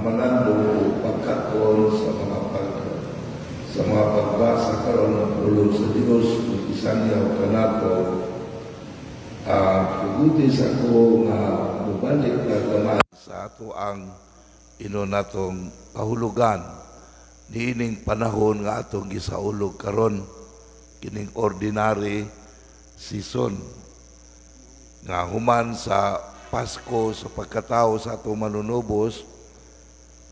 Pamalandong o pagkaon sa mga pagbasa karon ng pulong sa Dios ug isangyaw kanato. Tuguti sa ko nga mubalik na gamay sa ato ang ino natong kahulugan niining panahon nga atong gisaulog karon, kining ordinary season nga human sa Pasko sa pagkatao sa atong Manunubos,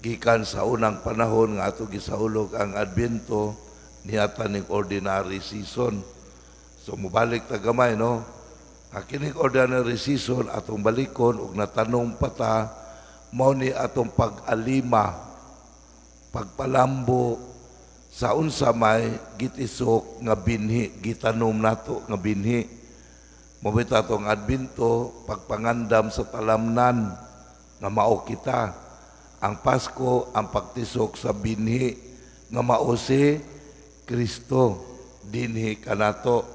gikan sa unang panahon nga ato gisaulog ang Adbyento, niata ning ordinary season. So mubalik ta gamay, no? Ang kining ordinary season atong balikon ug natanom pa ta, mao ni atong pag-alima, pagpalambo sa unsa may gitisok nga binhi, gitanom nato nga binhi. Mao bitaw atong Adbento, pagpangandam sa talamnan nga mao kita. Ang Pasko, ang pagtisok sa binhi nga mao si Kristo dinhi kanato.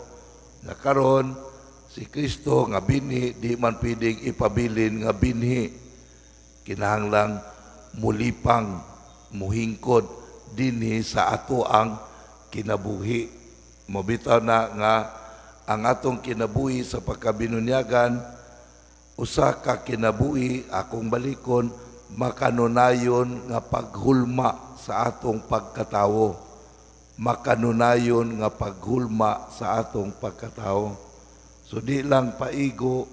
Na karon si Kristo nga binhi di man pwedeng ipabilin nga binhi, kinahanglang mulipang, muhingkod dinhi sa ato ang kinabuhi. Mao bitaw na nga ang atong kinabuhi sa pagkabinunyagan, usa ka kinabuhi, akong balikon, makanunayon nga paghulma sa atong pagkatawo, makanunayon nga paghulma sa atong pagkatawo. So di lang paigo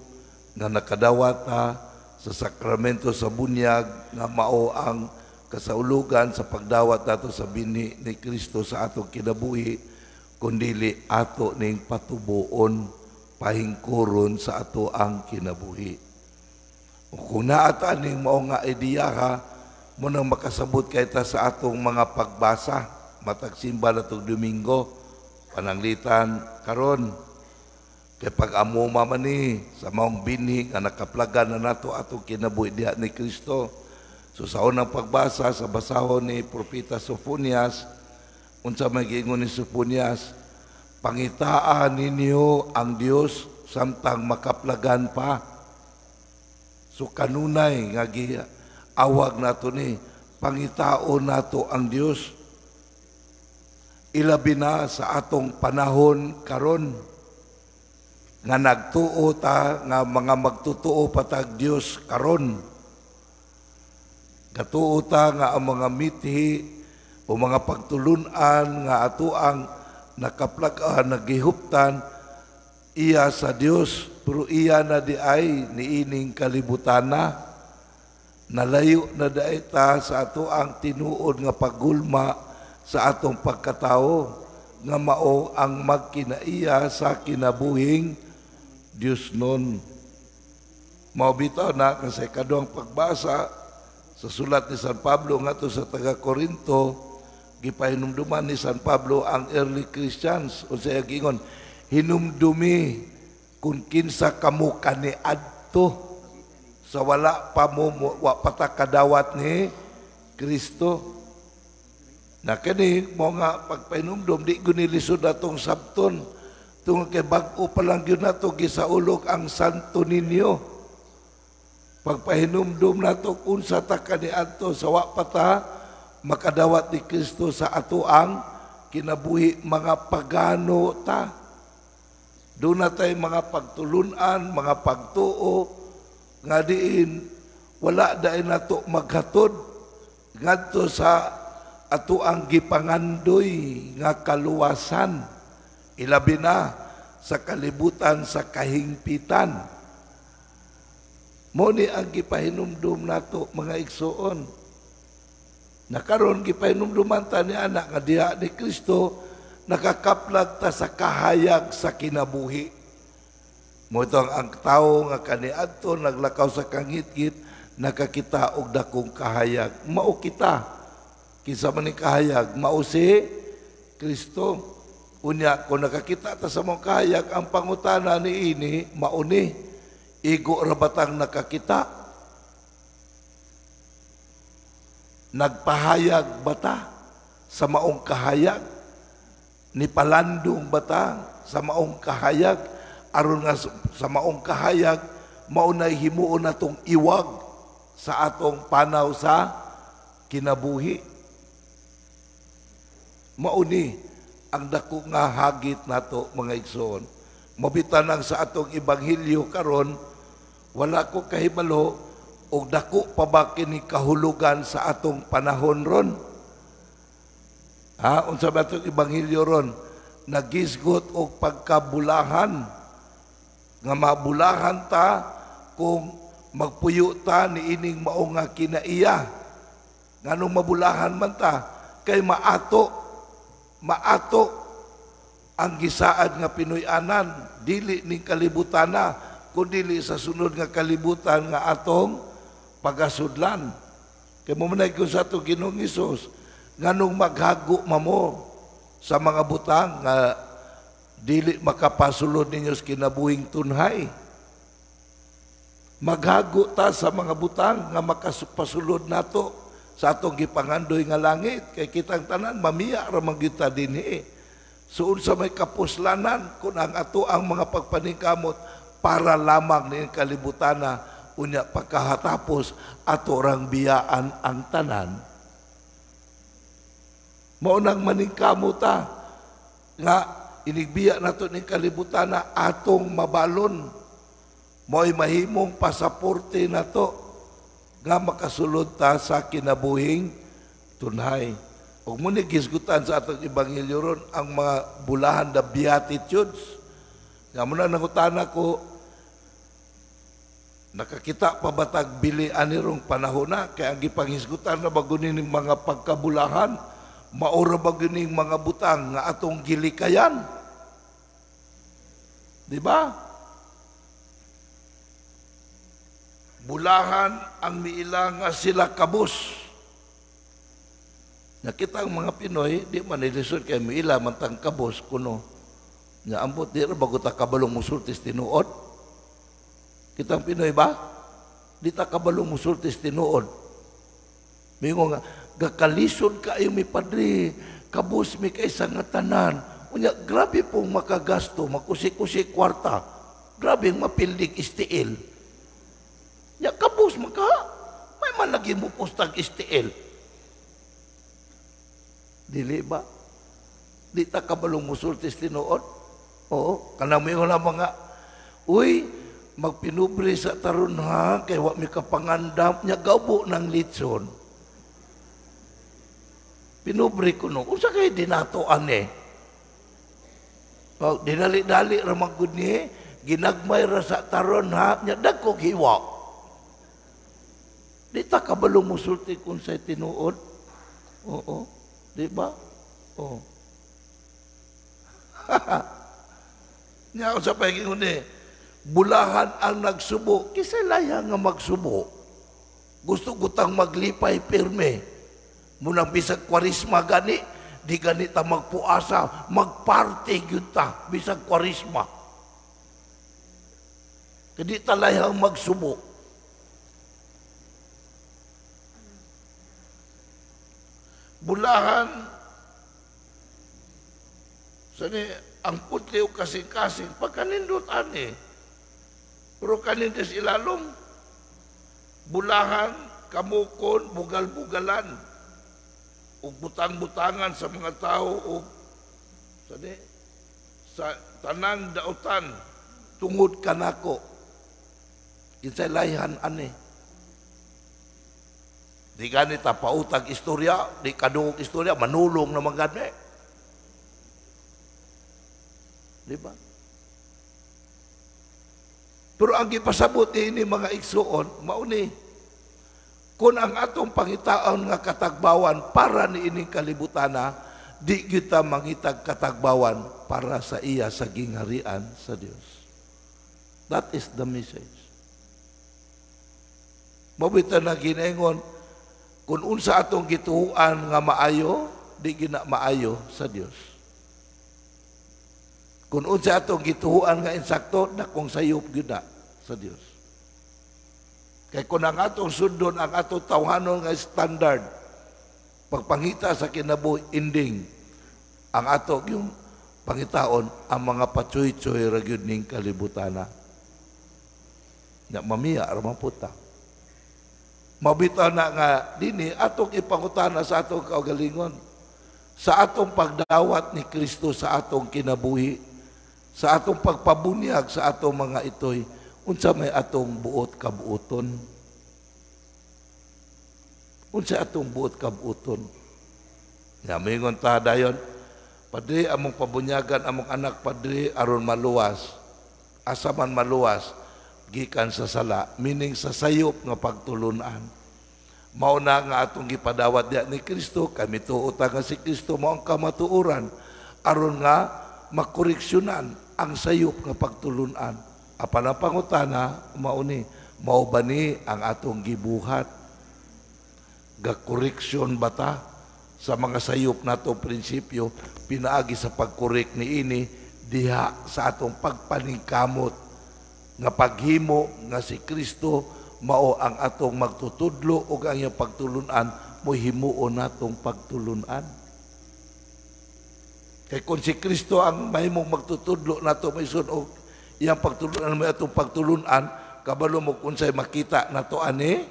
nga nakadawat ta sa sakramento sa bunyag nga mao ang kasaulugan sa pagdawat nato sa binhi ni Kristo sa atong kinabuhi, kundili ato ning patubuon, pahingkuron sa ato ang kinabuhi. O kung naata ning mao nga ideya ha, mo nang makasabot kay ta sa atong mga pagbasa matag simba natong Domingo, pananglitan karon, kay pag-amuma man ni sa maong binhi nga nakaplagan na nato atong kinabuhi diha ni Kristo. So sa unang pagbasa, sa basahon ni Propeta Sofonias, unsa may giingon ni Sofonias? "Pangitaa ninyo ang Dios samtang makaplagan pa." So kanunay nga awag nato ni pangitaon nato ang Dios, ilabi na sa atong panahon karon nga nagtuo ta nga mga magtutuo patag Dios karon. Gatuo ta nga ang mga mithi o mga pagtulunan nga ato ang nakaplag-an, nagihuptan, iya sa Dios, pero iya na di ay niining kalibutana. Nalayo na diay ta sa ato ang tinuod nga paggulma sa atong pagkatao nga mao ang magkinaiya sa kinabuhing Dios nun. Mao bitaw na kasi kaduhang pagbasa sa sulat ni San Pablo ngadto sa taga Korinto, gipahinumduman ni San Pablo ang early Christians. Unsa iyang giingon? "Hinumdumi kung kinsa kamo kaniadto sa wala pa mo, wa pa ta kadawat ni Kristo." Na kini mo nga pagpahinumdum di gyud lisod atong sabton tungod kay bag-o pa lang gyud nato gisaulog ang Santo Niño. Pagpahinumdum nato unsa ta kaniadto sa wa pa ta makadawat ni Kristo sa ato ang kinabuhi, mga pagano ta. Doon na tayo mga pagtulunan, mga pagtuo, nga diin wala dahil nato maghatod ngadto sa ato ang gipangandoy nga kaluwasan, ilabi na sa kalibutan sa kahingpitan. Mo ni ang gipahinumdum nato, mga igsuon. Na karon gipahinumduman ta ni anak nga diha ni Kristo nakakaplag ta sa kahayag sa kinabuhi. Mo ito ang tao nga kaniadto naglakaw sa kangitngit, nakakita og dakong kahayag. Mao kita. Kinsa man ni kahayag? Mao si Kristo. Unya kung nakakita ta sa mga kahayag, ang pangutana ni ini mao ni, igo ra batang nakakita? Nagpahayag bata sa maong kahayag? Ni palandong bata sa maong kahayag? Aron nga sa maong kahayag mao nay himuon natong iwag sa atong panaw sa kinabuhi. Mauni ang dako nga hagit nato, mga igsoon. Mabitan ang sa atong ebanghelyo karon, wala ko kahibalo og dako pa ba kini kahulugan sa atong panahon ron. Ha, unsa ba atong ebanghelyo ron? Nagisgot og pagkabulahan, nga mabulahan ta kung magpuyo ta niining mao nga kinaiya. Nganong mabulahan man ta? Kay maato maato ang gisaad nga Pinoy-anan, dili ning kalibutana kun dili sa sunod nga kalibutan nga atong pagasudlan. Kay mo man kung sa atong Ginoong Hesus, nganong maghago mamo sa mga butang nga dili makapasulod ninyo sa kinabuhing tunhay? Maghago ta sa mga butang nga makapasulod nato sa atong gipangandoy nga langit, kay kitang tanan mamiya ra man gyud ta dinhi. So unsa may kapuslanan kung ang ato ang mga pagpaningkamot para lamang ning kalibutana, unya pagkahatapos ato rang biyaan ang tanan? Mao nang maningkamot ta nga inigbiya nato ning kalibutana, atong mabalon, mo'y mahimong pasaporte nato nga makasulod ta sa kinabuhing tunhay. Ug mo ni gisgutan sa atong ebanghelyo ron, ang mga bulahan, the Beatitudes. Nga mo na nangutana ko, nakakita pa ba tag bili ani rong panahon na? Kay ang gipanghisgutan na bago ning mga pagkabulahan, maura ba ning mga butang nga atong gilikayan? Di ba? Bulahan ang miila nga sila kabus. Nakita ang mga Pinoy, di man nilisod kay miila man tang kabus kuno. Nga ambot di ra bago ta kabalong musultis tinuod. Kitang Pinoy ba? Di ta kabalong musultis tinuod. Mingo nga gakalisod kaayo mi, padre, kabus mi kaysa nga tanan. Unya grabe pong makagasto, makusi-kusi kwarta. Grabe ang mapildig istiil. Ya kabus maka may man lagi mo pustag istiil. Dili ba? Di ta kabalong musultis tinuod? Oo, kanang may wala mga, uy, magpinubre sa taron ha, kay wa mi kapangandam, nya gabo ng litson. Pinubre ko no, unsa kay dinato ane? Oh, dinali-dali ra man gud ni, ginagmay ra sa taron ha, nya dagko hiwa. Di ta kabalo musulti kung sa tinuod. Oo, di ba? Oo. Nya sa pagingon ni, bulahan ang nagsubo. Kisay laya nga magsubo. Gusto gutang maglipay pirme. Munang bisag Kwaresma gani, di gani ta magpuasa, magparty gyud ta bisag Kwaresma. Kadi ta layang magsubo. Bulahan sani ang putli o kasing-kasing pagkanindot ani, pero kanindis ilalom. Bulahan kamukon bugal-bugalan ug butang-butangan sa mga tao ug sani sa tanang dautan tungod kanako. Kinsay layhan ani? Di gani ta pautag istorya, di kadungog istorya, manulong naman gani. Di ba? Pero ang gipasabot ini mga igsuon, mauni, kung ang atong pangitaon nga katagbawan para ni ining kalibutana, di kita mangitag katagbawan para sa iya sa gingharian sa Dios. That is the message. Mabita na ginaingon, kung unsa atong gituhuan nga maayo, di gina maayo sa Dios. Kung unsa atong gituhuan nga insakto, dakong sayop gyud na sa Dios. Kay kung ang atong sundon, ang atong tawhanon nga standard, pagpangita sa kinabuhi, ending, ang ato yung pangitaon, ang mga patsuy-tsuy ra gyud ning kalibutana. Nya mamiya ra man puta. Mabitaw na nga dini atong ipangutana sa atong kaugalingon, sa atong pagdawat ni Kristo sa atong kinabuhi, sa atong pagpabunyag sa atong mga itoy, unsa may atong buot kabuoton? Unsa atong buot kabuoton? Ya, mingon ta dayon, "Padre, among pabunyagan among anak, Padre, aron maluwas." Asa man maluwas? Gikan sa sala, meaning sa sayop nga pagtulunan. Mao na nga atong gipadawat diya ni Kristo, kami tuo ta nga si Kristo mao ang kamatuoran aron nga makoreksyonan ang sayop nga pagtulunan. Apan ang pangutana mao ni, mao ba ni ang atong gibuhat? Gakoreksyon ba ta sa mga sayop natong prinsipyo pinaagi sa pagkorek niini diha sa atong pagpaningkamot nga paghimo nga si Kristo mao ang atong magtutudlo ug ang iyang pagtulunan mo himuon natong pagtulunan? Kay kung si Kristo ang mahimong magtutudlo nato maison og iyang pagtulunan mo atong pagtulunan, kabalo mo unsay makita nato ani,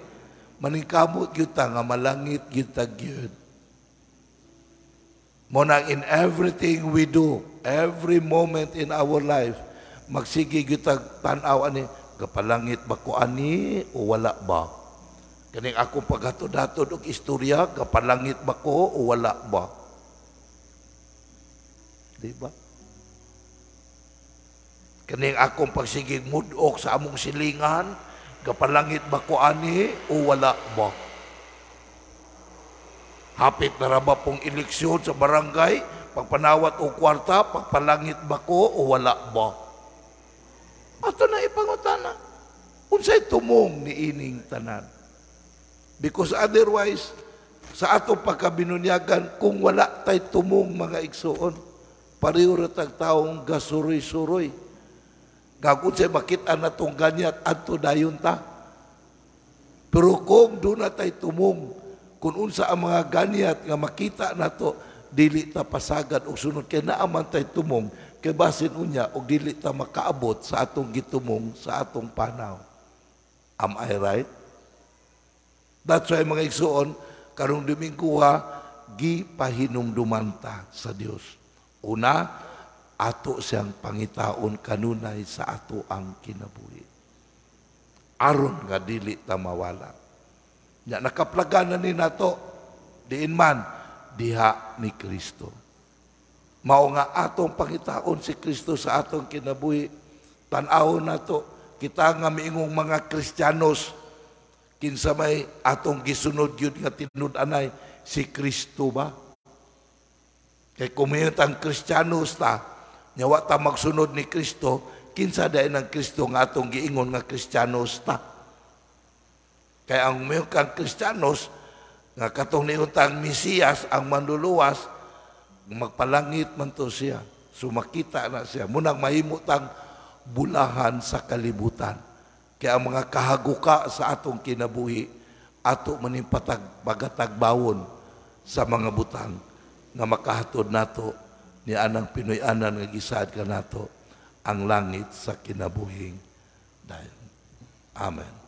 maningkamot gyud ta nga malangit gyud ta gyud. Mo nang in everything we do, every moment in our life, magsige gyud tag tan-aw ani, gapalangit ba ko ani o wala ba? Kaning akong paghatod-hatod og istorya, gapalangit ba ko o wala ba? Di ba? Kaning akong pagsigig mudok sa among silingan, gapalangit ba ko ani o wala ba? Hapit na ra ba pong eleksyon sa barangay, pagpanawat og kwarta, pagpalangit ba ko o wala ba? Ato na ipangutana. Unsay tumong ni ining tanan? Because otherwise, sa atong pagkabinunyagan, kung wala tay tumong, mga igsuon, pareho ra tag taong gasuroy-suroy. Kag unsay makita natong ganyat, adto dayon ta. Pero kung duna tay tumong, kung unsa ang mga ganyat nga makita nato, dili ta pasagad og sunod kay naa man tay tumong, kay basin unya og dili ta makaabot sa atong gitumong sa atong panaw. Am I right? That's why, mga igsuon, karong Domingo ha, gipahinumduman ta sa Dios. Una, ato siyang pangitaon kanunay sa ato ang kinabuhi, aron nga dili ta mawala. Nya nakaplaganan ni nato diin man diha ni Kristo. Mao nga atong pangitaon si Kristo sa atong kinabuhi. Tan-awon nato kita nga miingong mga Kristiyanos, kinsa may atong gisunod gyud nga tinud-anay, si Kristo ba? Kay kung ang Kristiyanos ta, nya wa ta magsunod ni Kristo, kinsa diay ng Kristo nga atong giingon nga Kristiyanos ta? Kay ang muingon kang Kristiyanos, nga katong niingon tang Mesiyas, ang manluluwas, magpalangit man to siya. So makita na siya. Munang mahimo tang bulahan sa kalibutan. Kaya ang mga kahaguka sa atong kinabuhi, ato maning patag, pagatagbawon sa mga butang nga makahatod nato ni anang Pinoy-anan nga gisaad ka nato ang langit sa kinabuhing dayon. Amen.